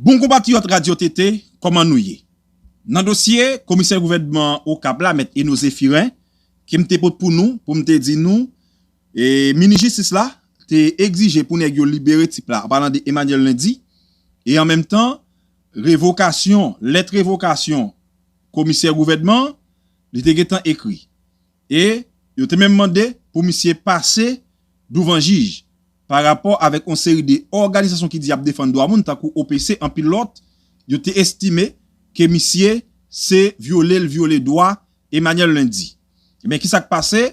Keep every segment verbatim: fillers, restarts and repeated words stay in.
Bon konpatriyòt Radyo T T, kòman nou ye? Nan dosye komisè gouvènman Okap la, Mèt Eno Zephirin, ke m te pot pou nou, pou m te di nou, e, minis jistis la te egzije pou nèg yo libere tip la, an palan de Emmanuel Lundi, e an menm tan, revokasyon, lèt revokasyon komisè gouvènman, li te gentan ekri. E yo te menm mande pou misye pase douvan jij pa rapò avèk yon seri de òganizasyon ki di y ap defann dwa moun, tankou O P C, anpil lòt, yo te estime ke misye se vyole l vyole dwa Emmanuel Lundi. Ebyen, ki sa k pase?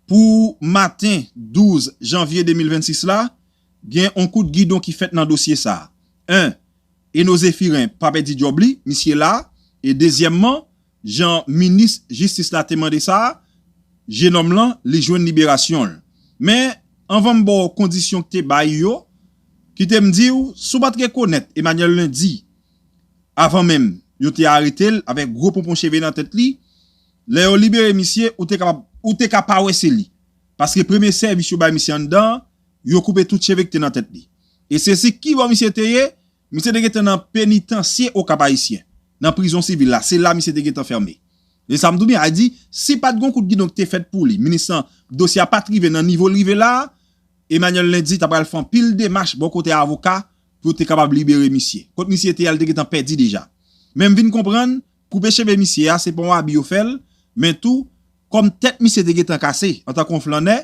Pou maten douz janvye de mil vennsis la, gen yon kout gidon ki fèt nan dosye sa a. En, Eno Zephirin pa pèdi djòb li, misye la, e dezyèmman, jan minis jistis la te mande sa a, jenòm lan, li jwenn liberasyon l. Men, anvan m ba w kondisyon ki te bay yo, kite m di w, si w pa t rekonèt Emmanuel Lundi, avan menm yo te arete l avèk gwo ponpon cheve nan tèt li, lè yo libere misye, ou te kapab, ou te ka pa wè se li. Paske premye sèvis yo bay misye anndan an, yo koupe tout cheve ki te nan tèt li. E se si ki bò misye te ye, misye te gentan nan penitansye Okap Ayisyen, nan prizon sivil la. Se la misye te gentan fèmen. E sa m tou byen, a di, si pa t gon kout gidon ki te fèt pou li, minis lan, dosye a pa t rive nan nivo l rive la a, Emmanuel Lundi ta pral fè anpil demach bò kote avoka pou yo te kapab libere misye. Kot misye te ye a, li te gentan pèdi deja. Men m vin konprann, koupe cheve misye a, se pa yon abi yo fè l, men tou, kòm tèt misye te gentan kase, antanke yon flannè,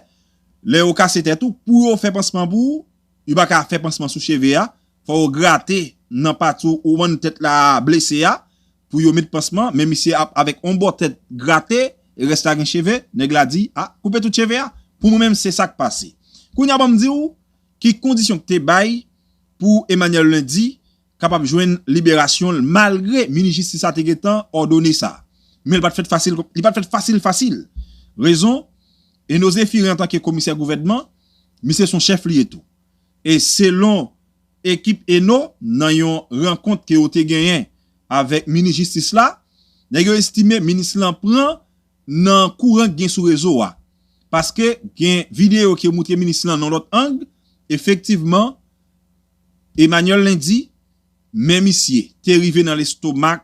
lè yo kase tèt ou, pou yo fè pansman pou ou, yo pa ka fè pansman sou cheve a, fò yo grate nan pati ou, ou bann tèt la blese a, pou yo met pansman, men misye ap, avèk yon bò tèt grate, e rès la gen cheve, nèg la di, a, koupe tout cheve a. Pou mwen menm, se sa k pase. Kounye a, ban m di w, ki kondisyon ki te bay pou Emmanuel Lundi kapab jwenn liberasyon l, malgre minis jistis la te gentan òdone sa. Men li pa t fèt fasil, li pa t fèt fasil, fasil. Rezon, Eno Zephirin antanke komisè gouvènman, misye se yon chèf li ye tou. E selon ekip Eno, nan yon rankont ke yo te genyen avèk minis jistis la, nèg yo estime minis lan pran nan kouran k gen sou rezo a. Paske gen videyo ki moutre minis lan nan lòt ang, efektivman, Emmanuel Lundi, men misye te rive nan lestomak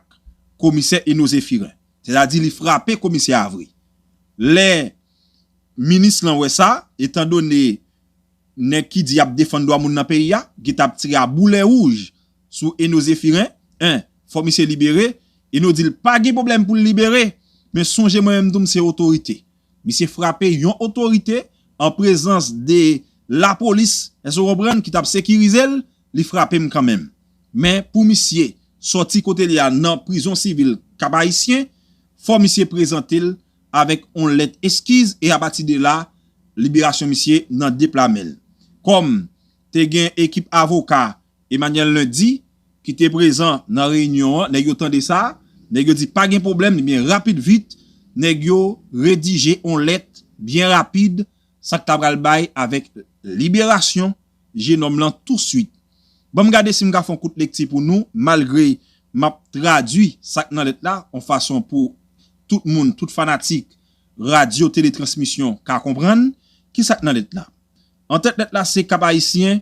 komisè Eno Zephirin. Sètadi li frape komisè a vre. Lè minis lan wè sa, etandone nèg ki di y ap defann dwa moun nan peyi a, ki t ap tire a boulè wouj sou Eno Zephirin, en, fò misye libere, Eno di l pa gen pwoblèm pou l libere, men sonje mwen menm tou m se otorite. Misye frape yon otorite an prezans de lapolis, èske w konprann, ki t ap sekirize l, li frape m kanmenm. Men pou misye sòti kote l ye a nan prizon sivil Kap Ayisyen, fò misye prezante l avèk yon lèt eskiz e apati de la, liberasyon misye nan de pla men l. Kòm te gen ekip avoka Emmanuel Lundi ki te prezan nan reyinyon an, nèg yo tande sa, nèg yo di pa gen pwoblèm, ebyen rapid vit, nèg yo redije yon lèt byen rapid, sa k ta pral bay avèk liberasyon jenòm lan touswit. Ban m gade si m ka fè yon kout lekti pou nou, malgre m ap tradui sa k nan lèt la, yon fason pou tout moun, tout fanatik radyo teletransmisyon ka konprann ki sa k nan lèt la. Antèt lèt la se Kap Ayisyen,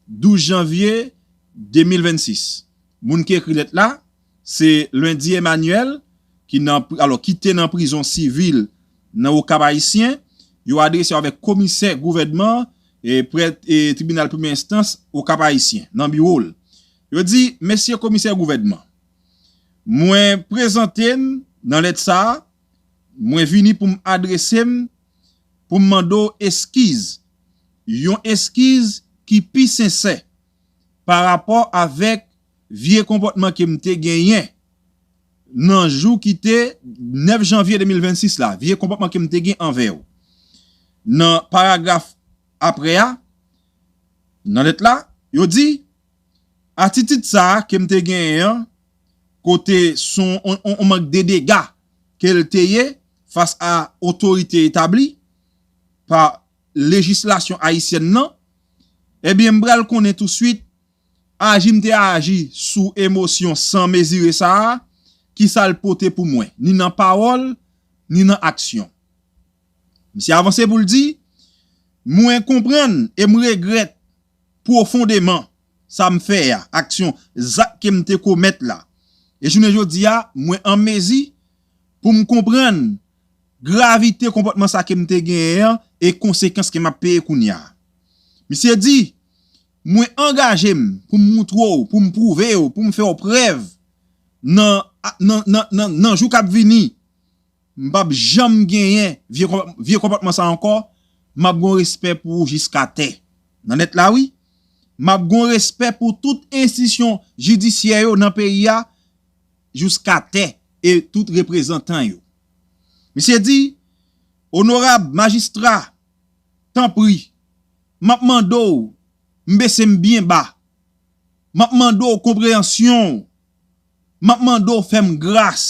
douz janvye de mil vennsis. Moun ki ekri lèt la, se Lundi Emmanuel, ki nan pri-, alò, ki te nan prizon sivil nan Okap Ayisyen. Yo adrese yo avèk komisè gouvènman e prè e tribinal premyè enstans Okap Ayisyen, nan biwo l. Yo di, mesye komisè gouvènman, mwen prezante m nan lèt sa a, mwen vini pou m adrese m, pou m mande w eskiz, yon eskiz ki pi sensè pa rapò avèk vye konpòtman ke m te genyen nan jou ki te nèf janvye de mil vennsis la, vye konpòtman ke m te gen anvè w. Nan paragraf apre a, nan lèt la, yo di, atitid sa a ke m te genyen an, kote se yon, yon, yon mank de dega ke l te ye fas a otorite etabli pa lejislasyon ayisyèn nan, ebyen, m pral konnen touswit aji m te aji sou emosyon san mezire sa a, ki sa l pote pou mwen, ni nan pawòl, ni nan aksyon. Misye avanse pou l di, mwen konprann e m regrèt pwofondeman sa m fè a, aksyon, zak ke m te komèt la. E jounen jodi a, mwen an mezi pou m konprann gravite konpòtman sa ke m te genyen an e konsekans ke m ap peye kounye a. Misye di, mwen angaje m pou m moutre w, pou m pwouve w, pou m fè w prèv nan, nan, nan, nan, nan jou k ap vini, m p ap janm genyen vye, vye konpòtman sa ankò, m ap gon respè pou ou jiska tè. Nan lèt la, wi, m ap gon respè pou tout enstitisyon jidisyè yo nan peyi a, jiska tè e tout reprezantan yo. Misye di, onorab majistra, tanpri, m ap mande w, m bese m byen ba. M ap mande w konpreyansyon w. M ap mande w fè m gras.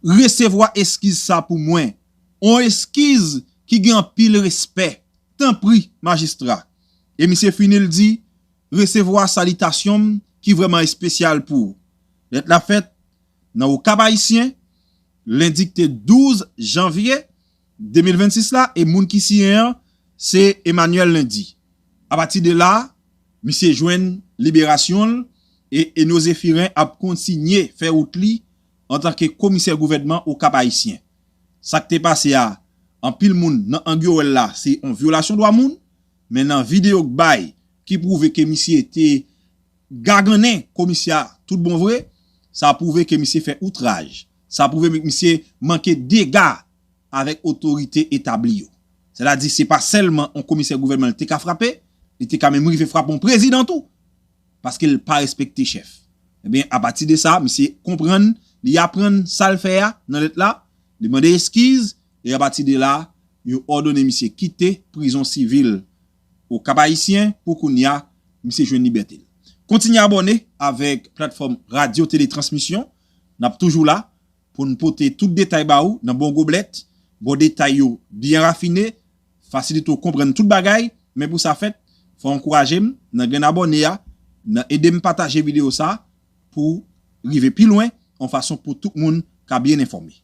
Resevwa eskiz sa pou mwen. On eskiz ki gen anpil respè. Tanpri, majistra. E misye fini l di, resevwa salitasyon m ki vrèman espesyal pou ou. Lèt la fèt nan Okap Ayisyen, lendi ki te douz janvye de mil vennsis la, e moun ki siyen an, se Emmanuel Lundi. Apati de la, misye jwenn liberasyon l, e Eno Zephirin ap kontinye fè wout li antanke komisè gouvènman Okap Ayisyen. Sa k te pase a, anpil moun nan angyowèl la, se yon vyolasyon dwa moun, men nan videyo k bay ki pwouve ke misye te gagannen komisè a tout bon vre, sa pwouve ke misye fè outraj. Sa pwouve ke misye manke dega avèk otorite etabli yo. Sètadi, se pa sèlman yon komisè gouvènman li te ka frape, li te ka menm rive frape yon prezidan tou, paske l pa respekte chèf. Ebyen, apati de sa, misye konprann, li aprann sa l fè a nan lèt la, li mande eskiz, e apati de la, yo òdone misye kite prizon sivil Okap Ayisyen pou kounye a, misye jwenn libète l. Kontinye abòne avèk platfòm Radyo Tele Transmisyon. N ap toujou la pou n pote tout detay ba ou nan bon goblèt, bon detay yo byen rafine, fasilite w konprann tout bagay, men pou sa fèt, fò w ankouraje m nan grenn abòne a, nan ede m pataje videyo sa pou rive pi lwen, yon fason pou tout moun ka byen enfòme.